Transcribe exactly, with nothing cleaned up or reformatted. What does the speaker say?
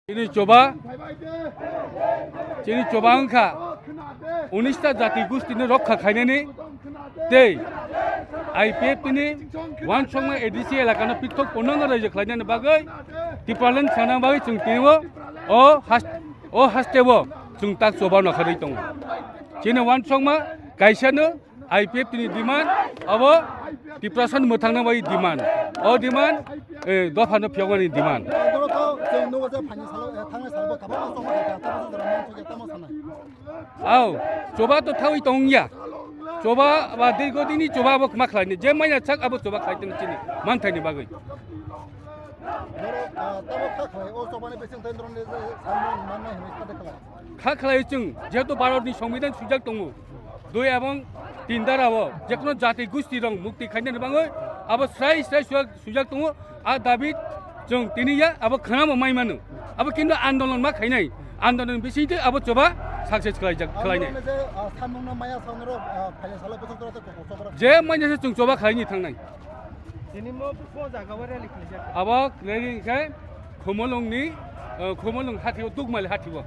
Chini choba, chini choba wngkha unista jati gustini rokha khainani tei I P F T ni uansukma A D C elakano pithok punongo raijak khlainani bagwi Tipraland sanang bagwi chwng tinibo o hast-, o hasteo chwng tak choba nokharwi tongo. Chini uansukma kaisano I P F T ni demand, abo Tiprasani mwthangna bai demand. O demand, eh, dophano phiyokmani demand. Borok to chwng nugo je phaini salo, eh, thangnai salo bo kabangma chongma khaikha, tamo jora manthogo, tamo sanai. Ao, choba to thawi tongya. Choba ba dirgo dini choba abo ma khlaini. Je manya chak abo choba khlai tong chini. Manthaini bagwi. Borok, ah, tamo kha khlai, o chobani bising tei norokni je samung mannai hinwi kha de khlai. Kha khlai chwng, jehetu Bharatni Songbidan swijak tongo, dui ebong tin dara o, jekono jati gusti rok mukti khainani bagwi abo srai srai swijak, swijak tongo, a dabi chwng tini ya abo khwnamo mai mano, abo kintu andolon ma khainai, andolon bisingtwi abo choba success khlaijak, khlainai. Andolon je, ah, samungno maya saunoro, ah, phaila salo bwswk jora tei kokol chobra. Je manya se chwng choba khlaini thangnai. Tini mo bo jaga o rally khlaijak. Abo rally khe Khumulwngni, eh, Khumulwng hathio, Dukmali hathio.